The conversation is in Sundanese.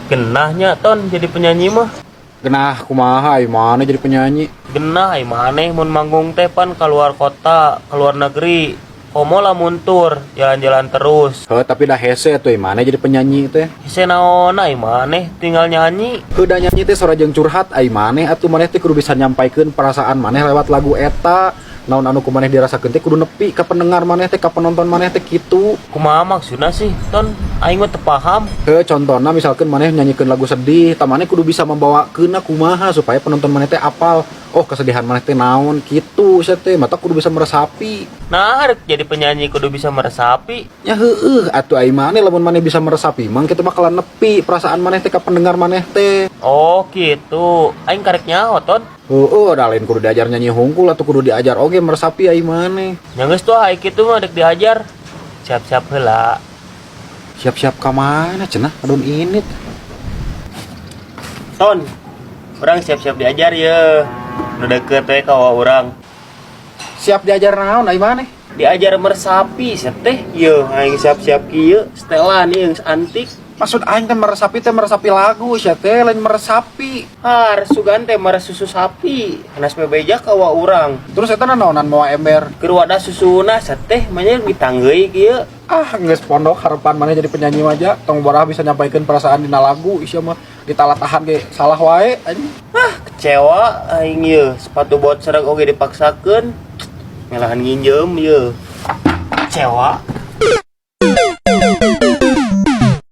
Genah nya, Ton, jadi penyanyi mah. Genah kumaha ai maneh jadi penyanyi? Genah ai maneh mun manggung teh pan keluar kota, keluar negeri. Komo lamun tur, jalan-jalan terus. Heuh, tapi dah hese atuh ai maneh jadi penyanyi teh. Hese naon ai maneh tinggal nyanyi. Heuh, da nyanyi teh sora jeung curhat ai maneh atuh. Maneh teh kudu bisa nyampaikeun perasaan maneh lewat lagu eta. Naon anu ku maneh dirasakeun teh kudu nepi ka pendengar maneh teh, ka penonton maneh teh kitu. Kumaha maksudna sih, Ton? Aing mah teu paham. Heuh, contohna misalkan maneh nyanyikeun lagu sedih, tah maneh kudu bisa membawakeunna kumaha supaya penonton maneh teh apal. Oh, kesedihan maneh teh naon kitu sia teh, matak kudu bisa meresapi. Nah, rek jadi penyanyi kudu bisa meresapi. Ya heueuh atuh ai maneh, lamun maneh bisa meresapi mang kitu bakalan nepi perasaan maneh teh ka pendengar maneh teh. Oh, gitu. Aing karek nyaho, Ton. Heueuh, da lain kudu diajar nyanyi hungkul atau kudu diajar oge meresapi ai maneh. Nya geus tuh, ai kitu mah dek diajar. Siap-siap heula. Siap-siap ka mana cenah adon ini? Ton, urang siap-siap diajar ya. Nu deket we ka urang. Siap diajar naon ai maneh? Diajar meresapi sia teh. Yeuh, aing siap-siap kieu, setelan ieu geus antik. Maksud aing teh meresapi teh meresapi lagu sia teh, lain meresapi. Har, sugan teh meres susu sapi. Hanas bebeja ka wa urang. Terus eta naonan mawa ember? Keur wadah susuna sia teh, manya ditanggeuy kieu. Ah, geus pondok harapan maneh jadi penyanyi aja. Tong borah bisa nyampaikeun perasaan dina lagu, sia mah ditalatahan ge salah wae anjing. Ah, kecewa aing ieu. Sepatu bot sereg oge dipaksakeun. Melahan nginjem ieu. Kecewa.